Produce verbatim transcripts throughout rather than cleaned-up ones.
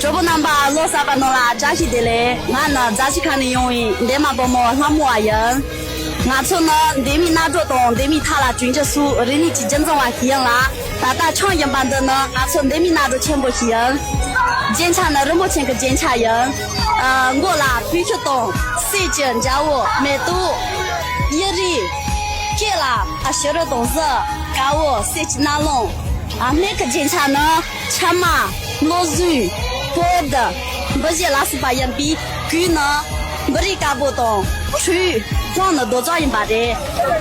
གྲོགས་པོ་རྣམ་པ་ལོ་གསར་པ་ནང་ལ་བཀྲ་ཤིས་བདེ་ལེགས། ང་ནི་རྫ་ཆུ་ཁ་ནས་ཡོང་བའི་འདན་མ་བུ་མོ་ལྷ་མོ་བ་ཡིན། ང་ཚོ་ནི་འདན་མའི་གནའ་གྲོ་དང་འདན་མའི་ཐ་ལ་བྱུང་རྒྱུ་སོགས་རིག་གནས་ཀྱི་རྒྱུན་བཟང་བ་ཞིག་ཡིན་ལ། ད་ལྟ་ཆང་བཞིན་པ་འདི་ནི་ང་ཚོ་འདན་མའི་གནའ་གྲོ་ཆེན་པོ་ཞིག་ཡིན། རྒྱན་ཆ་ནི་རིན་པོ་ཆེ་གི་རྒྱན་ཆ་ཡིན། ཨ། མགོ་ལ་སྤོས་ཆུ་དང་གསེར་གྱི་འཇའ་འོད་མེ་ཏོག་གཡུ་རལ། སྐེ་ལ་ཨ་བྱུ་རུ་དང་གཟི་དཀར་པོ་གསེར་གྱི་རྣ་ལུང་། ཨ། སྨད་ཀྱི་རྒྱན་ཆ་ནི་ཕྱེ་མ། བློ་གཟུགས། སྤོས་དཀར། འབུ་བཞི་ལ་སོགས་པ་ཡིན་པས། གོས་ནི་འབུ་རིགས་དཀར་པོ་དང་ཁྲུས། རྐང་ནི་རྡོ་རྩ་ཡིན་པ་རེད།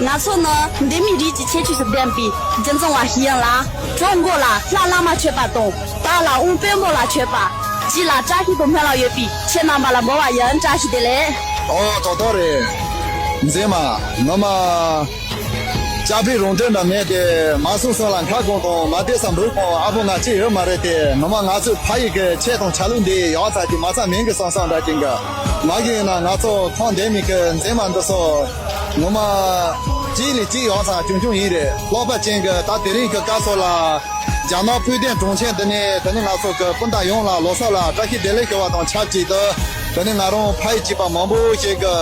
ང་ཚོ་ནི་འདན་མའི་རིགས་ཀྱི་ཁྱད་ཆོས་སུ་ལྡན་པའི་རྒྱུན་བཟང་བ་ཞིག་ཡིན་ལ། གྲོགས་མགོ་ལ་ལྷ་བླ་མ་མཆོད་པ་དང་། རྟ་ལ་དབང་པད་མོ་ལ་མཆོད་པ། རྗེས་ལ་བཀྲ་ཤིས་པའི་སྨོན་ལམ་ཡོད་པས་ཁྱེད་རྣམ་པ་ལ་འབུལ་བ་ཡིན། བཀྲ་ཤིས་བདེ་ལེགས། ཨོ། ཏག་ཏག་རེད། མཛེས་མ། ངོ་མ། ལྕགས་པའི་རོང་སྟོན་འདྲ་མེད་དེ། མ་སོང་སོང་ལ་ཁ་སྐོང་དང་། མ་བལྟས་ས་འབུར་སྐོང་ཨ་ཕོ་ང་གཅིག་ཡོད་མ་རེད་དེ། ངོ་མ་ང་ཚོའི་ཕ་ཡུལ་གྱི་ཆས་དང་ཆ་ལུགས་འདི་ཡག་ཚ་གི་མ་ཚ་མིང་གི་སང་སང་འདྲ་ཅན་གི། མ་གི་ཡིན་ན་ང་ཚོ་ཁོང་འདན་མའི་གི་མཛེས་མ་འདི་ཚོ་ངོ་མ་གཅིག་ལས་གཅིག་ཡག་ཚ་ཆུང་ཆུང་ཡིན་རེད། ལྷག་པ་ཅན་གི་ད་དེ་རིང་གི་སྐབས་སུ་ལ། རྒྱ་ནག་སྤོས་ལྡན་གྲོང་ཁྱེར་འདི་ནས་དེ་ནས་ང་ཚོ་གི་སྤུན་ཟླ་ཡོངས་ལ་ལོ་གསར་ལ་བཀྲ་ཤིས་བདེ་ལེགས་ཞུ་བ་དང་ཆབས་ཅིག་ཏུ། དེ་ནས་ང་རང་ཕ་ཡུལ་གཅིག་པ་མང་པོ་ཞིག་གི་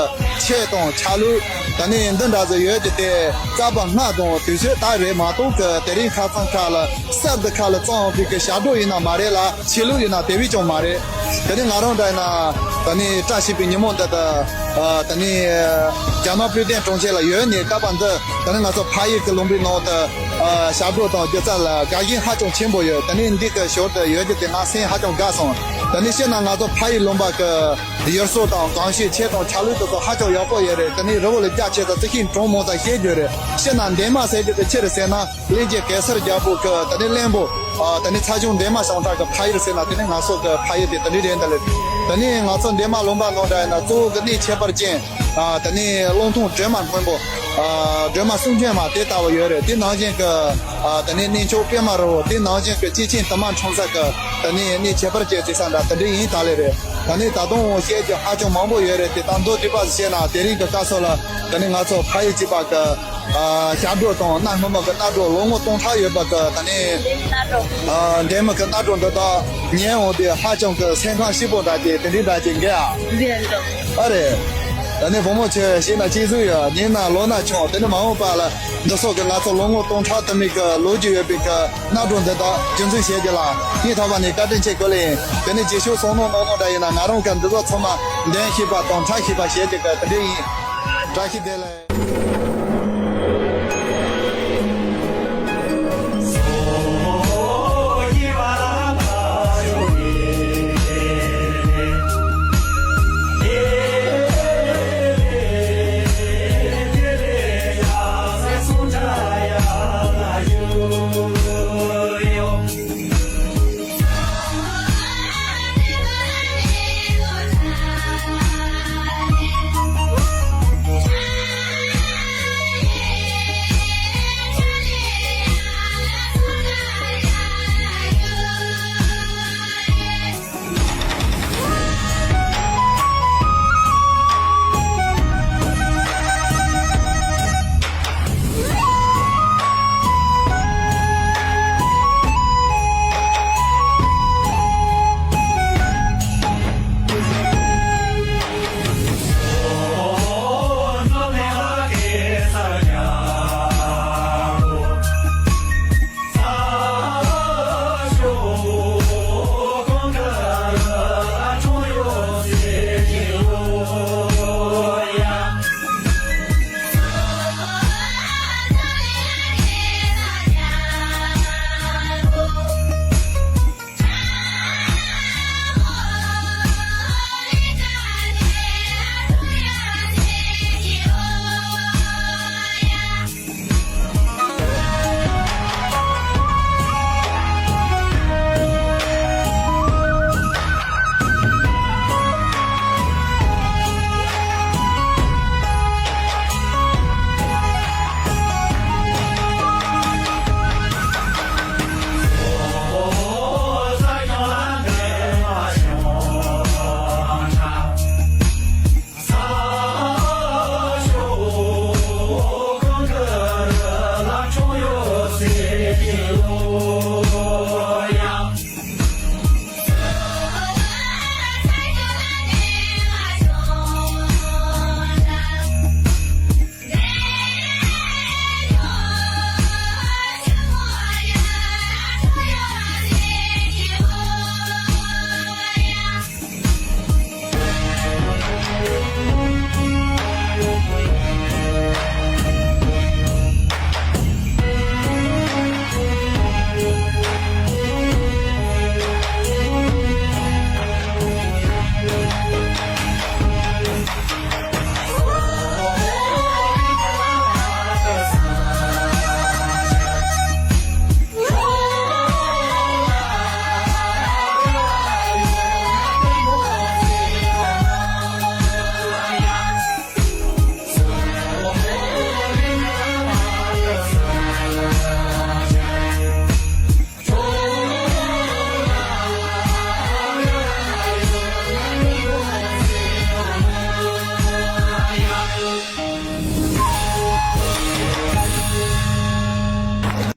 ཆས་དང་ཆ་ལུགས་དེ་ནས་འདི་འདྲ་ཟིག་ཡོད་ཀྱི་དེ། རྩ་བ་སྔ་དང་དུས་ཚོད་ད་རེད་མ་གཏོགས་གི་དེ་རིང་ཁ་སང་ཁ་ལ་གསར་འདི་ཁ་ལ་བཙོང་ཡོང་པའི་གི་ཞབས་བྲོ་ཡིན་ན་མ་རེད་ལ། ཆོས་ལུགས་ཡིན་ན་དེ་བས་ཀྱང་མ་རེད། དེ་ནས་ང་རང་འདྲ་ཡིན་ན་དེ་ནས་བཀྲ་ཤིས་པའི་ཉིན་མོ་འདི་དུ། ཨ། དེ་ནས་རྒྱ་ནག་སྤོས་ལྡན་གྲོང་ཁྱེར་ལ་ཡོད་ནས་སྐབས་འདི་དེ་ནས་ང་ཚོ་ཕ་ཡུལ་གྱི་ལུང་པའི་ནང་དུ། ཨ། ཞབས་བྲོ་དང་སྒྱུ་རྩལ་ལ་དགའ་ཞེན་ཧ་ཅང་ཆེན་པོ་ཡོད། དེ་ནས་འདི་གི་ཞོར་དུ་ཡོད་རྒྱུ་དེ་ང་སེམས་ཧ་ཅང་དགའ་སོང་། དེ་ནས་བཤད་ན་ང་ཚོ་ཕ་ཡུལ་ལུང་པ་གི་ཡུལ་སྲོལ་དང་གོམས་གཤིས་ཆས་དང་ཆ་ལུགས་དེ་ཚོ་ཧ་ཅང་ཡག་པོ་ཡོད་རེད། དེ་ནས་རི་བོ་ལ་རྒྱ་ཆེ་ས་རྩི་ཤིང་གྲོང་མོ་ས་བཤད་རྒྱུ་རེད། བཤད་ན་འདན་མ་ཟེར་རྒྱུ་དེ་ཆི་རེད་ཟེར་ན། གླིང་རྗེ་གེ་སར་རྒྱལ་པོ་གི་དེ་ནས་བློན་པོ། ཨ། དེ་ནས་ཚ་ཆུང་འདན་མ་ཞང་སྟག་གི་ཕ་ཡུལ་ཟེར་ན་དེ་ནས་ང་ཚོ་གི་ཕ་ཡུལ་དེ་དེ་འདྲ་རེད་འདི་ལས། དེ་ནས་ང་ཚོ་འདན་མ་ལུང་པ་ནང་འདྲ་ཡིན་ན་གཙོ་བོ་གི་གནས་ཁྱད་པར་ཅན། ཨ། དེ་ནས་གླང་ཐང་སྒྲོལ་མ་སྔོན་པོ། ཨ། སྒྲོལ་མ་གསུང་བྱོན་མ་དེ་ལྟ་བུ་ཡོད་རེད། དེ་ནང་བཞིན་གི། ཨ། དེ་ནས་གནས་མཆོག་པད་མ་རི་བོ། དེ་ནང་བཞིན་གི་སྐྱེས་ཆེན་དུ་མ་འཁྲུངས་ས་གི་དེ་ནས་གནས་ཁྱད་པར་ཅན་ཟེར་ས་འདྲ་དེ་འདྲ་ཡིན་ད་ལས་རེད། དེ་ནས་ད་དུང་བཤད་རྒྱུ་ཧ་ཅང་མང་པོ་ཡོད་རེད་དེ། ད་མདོར་བསྡུས་པ་ཞིག་བཤད་ན་དེ་རིང་གི་སྐབས་སུ་ལ་དེ་ནས་ང་ཚོ་ཕ་ཡུལ་གཅིག་པ་གི། ཨ། ཞབས་བྲོ་དང་གནའ་སྔོན་མ་གི་གནའ་གྲོ་ལོ་ངོ་སྟོང་ཕྲག་ཡོད་པ་གི་དེ་ནས། ཨ། འདན་མ་གི་གནའ་གྲོ་འདི་དག་ཉན་འོང་དུས་ཧ་ཅང་གི་སེམས་ཁམས་སྐྱིད་པོ་འདྲ་ཅིག་དེ་འདྲའི་འདྲ་ཅིག་འགའ་ཨ། ཨ་རེད། དེ་ནས་བུ་མོ་ཁྱོད་ཤེས་ན་གཅིག་གཟུགས་ཡོད། ཉིན་ན་ལོ་ན་ཆུང་། དེ་ནས་མ་འོངས་པ་ལ་འདི་སོགས་ཀྱི་ང་ཚོ་ལོ་ངོ་སྟོང་ཕྲག་དུ་མའི་གི་ལོ་རྒྱུས་ཡོད་པའི་གི་གནའ་གྲོ་འདི་དག་རྒྱུན་འཛིན་བྱེད་རྒྱུ་ལ་སྙིང་ཐག་པ་ནས་བཀའ་དྲིན་ཆེ་ཞུ་ལེ་ཡིན། དེ་ནས་རྗེས་ཕྱོགས་བསམ་མནོ་གནང་གནང་འདྲ་ཡིན་ན་ང་རང་གི་འདི་ཚོ་ཚང་མ་འདོན་ཤེས་པ་དང་འཁྲབ་ཤེས་པ་བྱེད་རྒྱུ་གི་དེ་འདྲ་ཡིན། བཀྲ་ཤིས་བདེ་ལེགས།